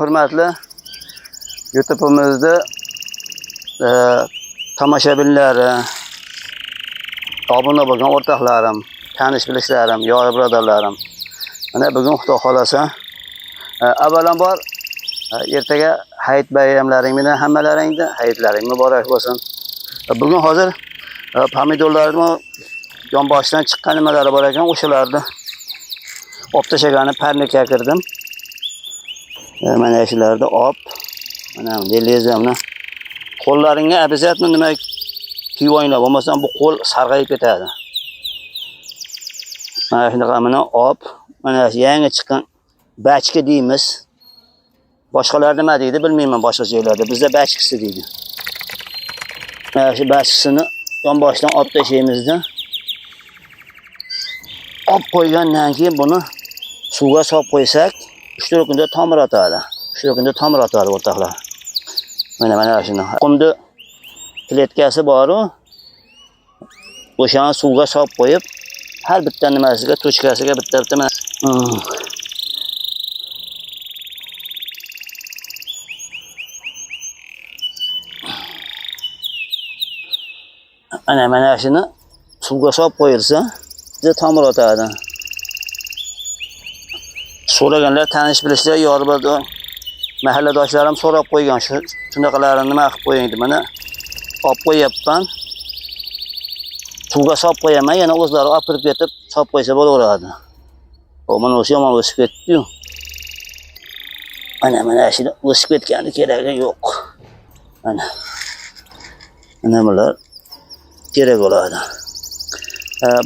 Hurmatli YouTube'imizda tomoshabinlari, obuna bo'lgan o'rtoqlarim, tanish bilishlarim, yor birodarlarim. Mana bugun Xudo xolasa, avvalambor ertaga hayit bayramlaring bilan hammalaringni hayitlaring muborak bo'lsin. Bugun hozir pomidorlarni yonboshidan chiqqan nimalari bor ekan, o'shalarni olib tashlagani parnikka kirdim. Mana shularni olib, mana bunday lezamni qo'llaringga обязательно nima kiyib olinglar, bo'lmasam bu qo'l sarg'ayib ketadi. Mana shunaqa mana olib, mana shu yangi chiqqan bachka deymiz. Boshqalar nima deydi bilmayman, boshqa joylarda. Bizda bachkisi deydi. Mana shu bachkisini yonboshidan olib tashlaymizda. Olib qo'ygandan keyin buni suvga solib qo'ysak, 3-4 kunda tomir otadi. 3-4 kunda tomir otadi o'rtoqlar. Mana shuni. Qumni kletkasi bor-u, o'shani suvga solib qo'yib, har bitta nimasiga, tochkasiga bitta-bitta mana. Mana shuni suvga solib qo'yilsa, tomir otadi. So'raganlar, tanish bilishlar, yor birodar, mahalladoshlarim so'rab qo'ygan, shunaqalarini nima qilib qo'ying deb. Mana olib qo'yapman. Suvga solib qo'yaman, yana o'zlari olib kirib ketib solib qo'ysa bo'laveradi. O, mana o'sha yomon o'sib ketdi-yu. Mana shuni o'sib ketgani keragi yo'q. Mana. Mana bular kerak bo'ladi.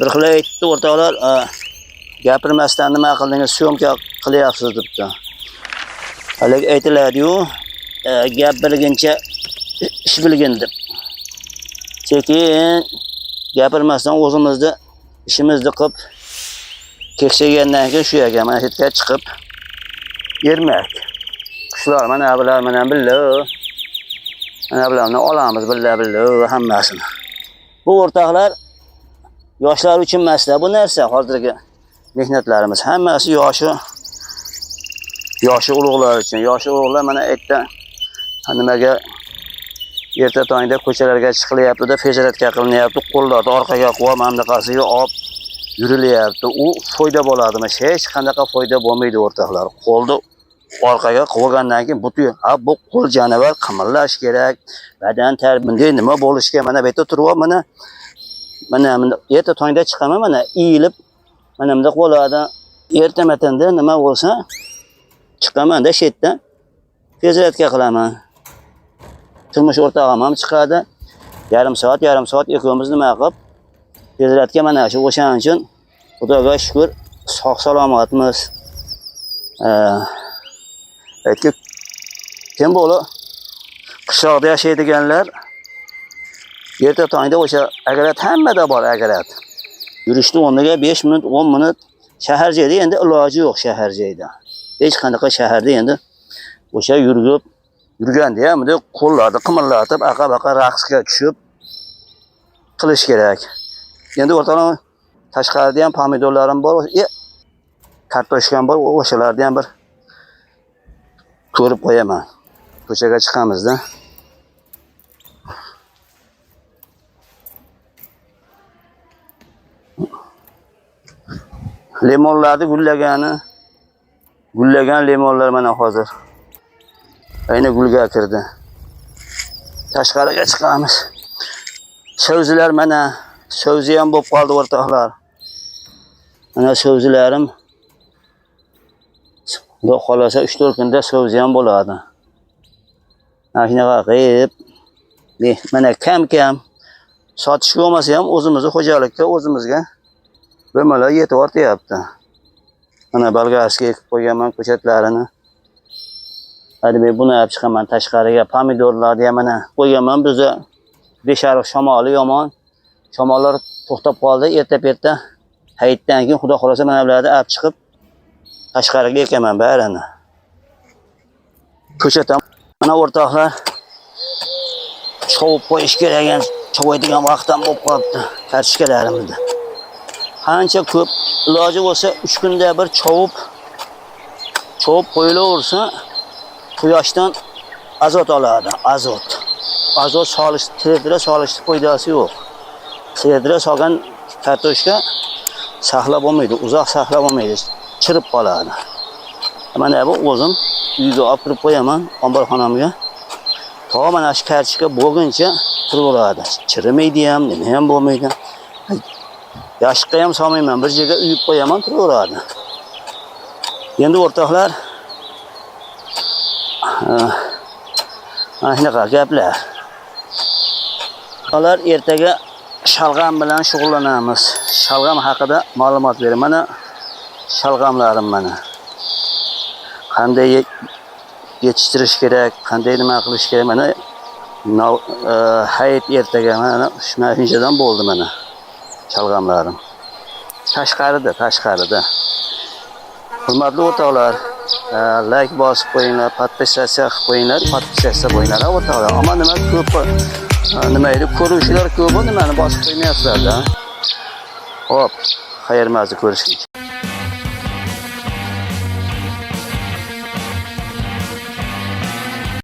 Bir xil aytdi o'rtoqlar, gapirmasdan nima qildingiz, syomka qilyapsiz debdi. Haligi aytiladi-yu, gap bilguncha ish bilgin deb. Sekin gapirmasdan o'zimizni ishimizni qilib keksagandan keyin shu yerga, mana shu yerga chiqib yermak. Qushlar mana bular mana billa. Mana bularni olamiz billa billa hammasini. Bu o'rtoqlar yoshlar uchun emasda bu narsa, hozirgi mehnatlarimiz hammasi yoshi ulug'lar uchun. Yoshi ulug'lar mana erta nimaga erta tongda ko'chalarga chiqilyapti-da, fejratga qilinyapti, qo'llarni orqaga qo'yib, mana bunaqasiga olib yurilyapti. U foyda bo'ladimi? Hech qanaqa foyda bo'lmaydi o'rtoqlar. Qo'lni orqaga qo'ygandan keyin butun, ha, bu qo'l jonivar qimirlash kerak. Badan bunday nima bo'lishi kerak? Mana bu yerda turib, mana mana bunda erta tongda chiqaman, mana iyilib mana bunday bo'ladi. Erta matanda nima bo'lsa chiqaman-da shu yerdan fejratga qilaman. Turmush o'rtog'im ham chiqadi. Yarim soat, yarim soat ikkovimiz nima qilib fejratga mana shu o'shaning uchun Xudoga shukr, sog' salomatmiz. Aytki, kim bo'la qishloqda yashaydiganlar erta tongda o'sha agrat hammada bor agrat. Yurishni o'rniga 5 minut, 10 minut shahar joyda endi iloji yo'q shahar joyda. Hech qanaqa shaharda endi o'sha yurib yurganda ham bunday qo'llarni qimirlatib, aqa-baqa raqsga tushib qilish kerak. Endi o'rtoqlar, tashqarida ham pomidorlarim bor, kartoshkam bor, o'shalarni ham bir ko'rib qo'yaman. Ko'chaga chiqamizda. Limonlarni gullagani, gullagan limonlar mana hozir. Ayni gulga kirdi. Tashqariga chiqamiz. So'zlar mana, so'zi ham bo'lib qoldi o'rtoqlar. Mana so'zlarim. Xudo xolasa 3-4 kunda so'zi ham bo'ladi. Mana shunaqa qilib, mana kam-kam sotish bo'lmasa ham o'zimizni xo'jalikka, o'zimizga bemalol yetib ortyapti. Mana bolgarskiy ekib qo'yganman ko'chatlarini. Hali men buni olib chiqaman tashqariga. Pomidorlarni ham mana qo'yganman. Bizda Beshariq shamoli yomon. Shamollar to'xtab qoldi. Erta-perta hayitdan keyin Xudo xolasa mana bularni olib chiqib tashqariga ekaman barini. Ko'chat ham mana o'rtoqlar chovib qo'yish kerak ekan. Chovaydigan vaqt ham bo'lib qolibdi kartoshkalarimizda. Qancha ko'p iloji bo'lsa 3 kunda bir chovib chovib qo'yilaversa Quyoshdan azot oladi, azot. Azot solish, tirikira solishni foydasi yo'q. Tirikira solgan kartoshka saqlab bo'lmaydi, uzoq saqlab bo'lmaydi, chirib qoladi. Mana bu o'zim uyga olib kirib qo'yaman, omborxonamga. To mana shu kartoshka bo'lguncha turaveradi. Chirimaydi ham, nima ham bo'lmaydi. Yashiqqa ham solmayman, bir joyga uyib qo'yaman, turaveradi. Endi o'rtoqlar, mana shunaqa gaplar. Ular ertaga shalg'am bilan shug'ullanamiz. Shalg'am haqida ma'lumot beraman. Mana shalg'amlarim mana. Qanday yetishtirish kerak, qanday nima qilish kerak, mana hayit ertaga mana shunchadan bo'ldi mana shalg'amlarim. Tashqarida, tashqarida. Hurmatli o'rtoqlar, layk bosib qo'yinglar, подписаться qilib qo'yinglar, подписаться bo'linglar, o'rtoqlar. Ammo nima ko'p, nima edi, ko'ruvchilar ko'p, nimani bosib qo'ymayapsizlar-da. Xo'p, xayr, mazza ko'rishguncha.